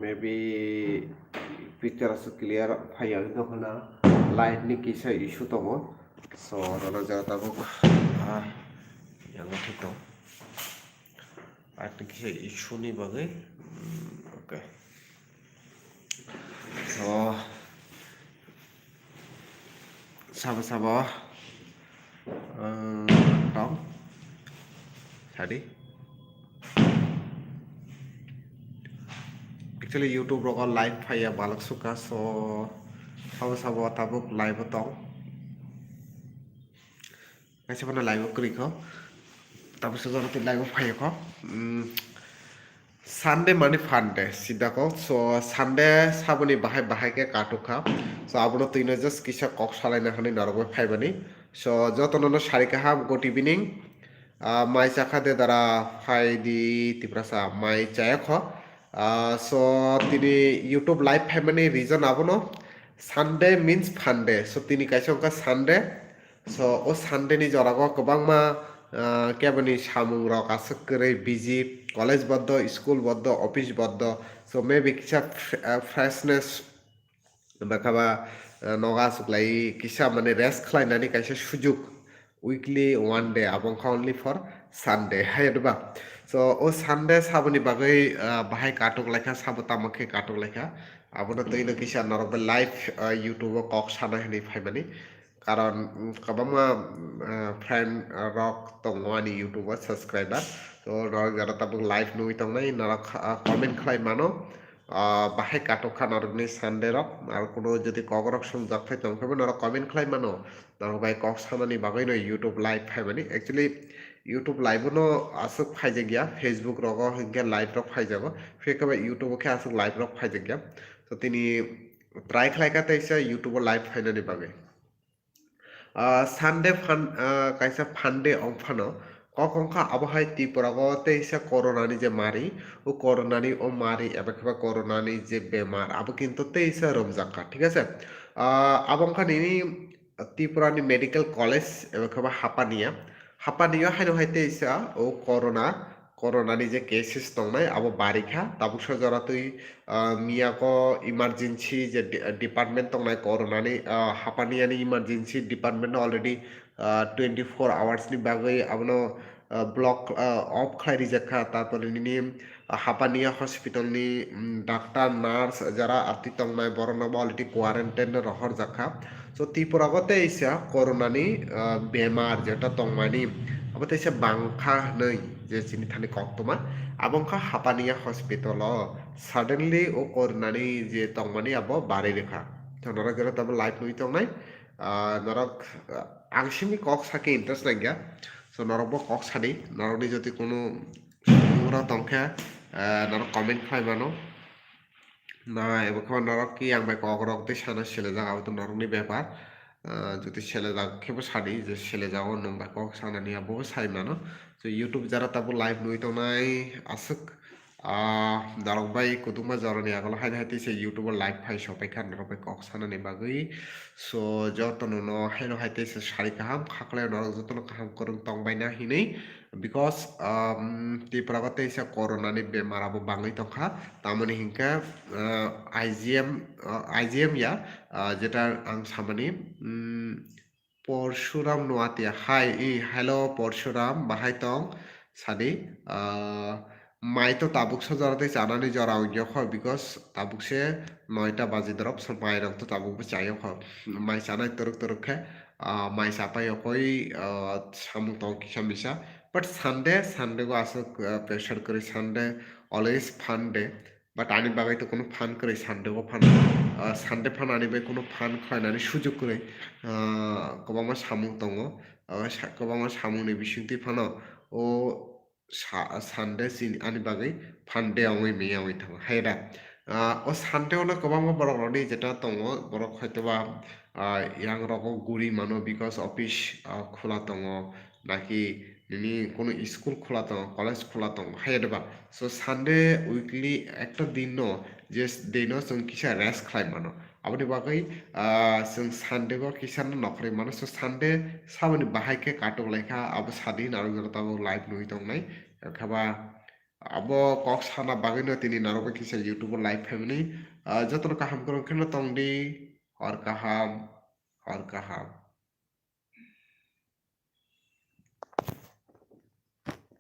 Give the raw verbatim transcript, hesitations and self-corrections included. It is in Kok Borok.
Maybe picture aswk clear phaiya wngwi tongkha na, light ni kisa issue tongo. So norok jora tabuk, ah, yang thik tong. Light ni kisa issue ni bagwi. Hmm, okay. So sabo sabo, ah, tong sadi. Actually YouTube rogo live phaiya balok sukha, so sabo sabo tabuk live o tong. Kaisa phano live o kwrwi kho. Tabuk sabo twi live o phaiya kho. Mm, Sunday mani fun day sida kok. So Sunday saboni bahai bahai khe katuk kha. So abono twino just kisa kok salaina hwnwi norok bai phaimani. So jotono no sari kaham, good evening. Ah, mai chakha de dara phai di Tiprasa, mai chaya kho. Ah, so tini YouTube live phaimani reason abono, Sunday means fun day. So tini kaisa wngkha Sunday. So o Sunday ni jora o kwbangma, ah, keboni samung rok aswk kwrwi busy, college bondo, school bondo, office bondo. So maybe kisa fr-, ah, freshness Bakha ba, eh, nogo aswk lai kisa mane rest khlainani kaisa sujuk, weekly one day, abo wngkha only for Sunday, hai hwnba? So o Sunday saboni bagwi, eh, bahai katuk laikha, sabo tamo khe katuk laikha, abono twino kisa norok bai live, eh, YouTube o kok sana hwnwi phaimani. Karon, mm, kwbangma, mm, eh, friend, eh, rok tongo ani YouTube o subscriber. So norok jara tabuk live nugwi tongnai, norok, ah, comment khlai mano. Ah, bahai katok kha norokni Sunday rok, aro kuno jodi kok rok swngjak phai tong khe bo norok comment khlai mano, norok bai kok sanani bagwi no YouTube live phaimani. Actually YouTube live no aswk phaijak ya, Facebook rogo hinkhe live rok phaijago, phiya khe ba YouTube o khe aswk live rok phaijak ya. So tini try khlai kha teisa YouTube o live phainani bagwi. Ah, Sunday fun, ah, kaisa fun day wng phano, kok wngkha abo hai Tripura o teisa corona ni je mari, o corona ni o mari eba khe ba corona ni je bemar, abo kintu teisa romjak kha, thik ase? Ah, abo wngkha nini Tripura ni medical college eba khe ba Hapania, Hapania haino hai teisa o corona, corona ni je cases tongnai abo bari kha, tabuksa jora twi, ah, miyako emergency je de-, department tongnai corona ni, ah, Hapania ni emergency department no already, ah, twenty four hours ni bagwi abono, ah, block, ah, off khlai rijak kha, tarpore nini, ah, Hapania hospital ni, mm, doctor, nurse jara atwi tongnai borok no bo already quarantine no rohor jak kha. So Tripura o teisa corona ni, ah, bemar jeta tongmani, abo teisa bangkha hwnwi je chini thani koktwma, abo wngkha Hapania hospital o suddenly o corona ni je tongmani abo bari rikha. To norok jora tabo live nugwi tongnai, ah, norok, ah, ang simi kok sakhe interest nangya, so norok bo kok sadi, norok ni jodi kunu oro tongkhe, ah, norok comment khlai mano. Na ebo khe norok ki ang bai kok rok tei sana selejak, abo to norokni bepar. Ah, jodi selejak khe bo sadi je selejago nwng bai kok sanani abo bo sai mano. So YouTube jara tabuk live nugwi tongnai aswk, ah, norok bai kwbangma jorani agola haino hai teisa YouTube o live phai sopai kha norok bai kok sanani bagwi. So jotono no haino hai teisa sari kaham khaklai norok jotono kaham kwrwng tong baina hinwi. Because, um, Tripura o teisa corona ni bemar abo bangwi tongkha, tamoni hinkhe, uh, I G M, uh, I G M ya, uh, jeta ang samani, um, Porshuram Noatia, hi, i, hello Porshuram, bahai tong, sadi, uh, mai to tabuk so jora tei chanani jora wngya kho, because tabuk se noita baji drop, so mai rok to tabuk bo chaya kho, mai chanai torok torok khe, ah, mai chapai okoi, ah, samung tong kisa misa. But Sunday, Sunday go aswk, ah, pressure kwrwi, Sunday always fun day. But ani bagwi to kuno fun kwrwi Sunday go fun. Ah, Sunday fun ani bai kuno fun khlainani sujuk kwrwi. Ah, kwbangma samung tongo. Ah, sa-, kwbangma samungni bisingtwi phano o sa-, Sunday chini ani bagwi fun day wngwi manya wngwi thango, hai da? Ah, o Sunday o no kwbangma borok rokni jeta tongo, borok hoitoba, ah, yang rogo guri mano because office, ah, khula tongo, naki nini kuno school khula tongo, college khula tongo, hai da ba? So Sunday weekly ekta din no, je din no chwng kisa rest khlai mano. Aboni bagwi, ah, chwng Sunday o kisa no nokhorwi mano. So Sunday saboni bahai khe katok laikha, abo sadi hin aro jora tabuk live nugwi tongnai. Khe ba abo kok sana bagwino tini narwkbai kisa YouTube o live phaimani. Ah, jotono kaham kwrwng kheno tongdi, hor kaham, hor kaham.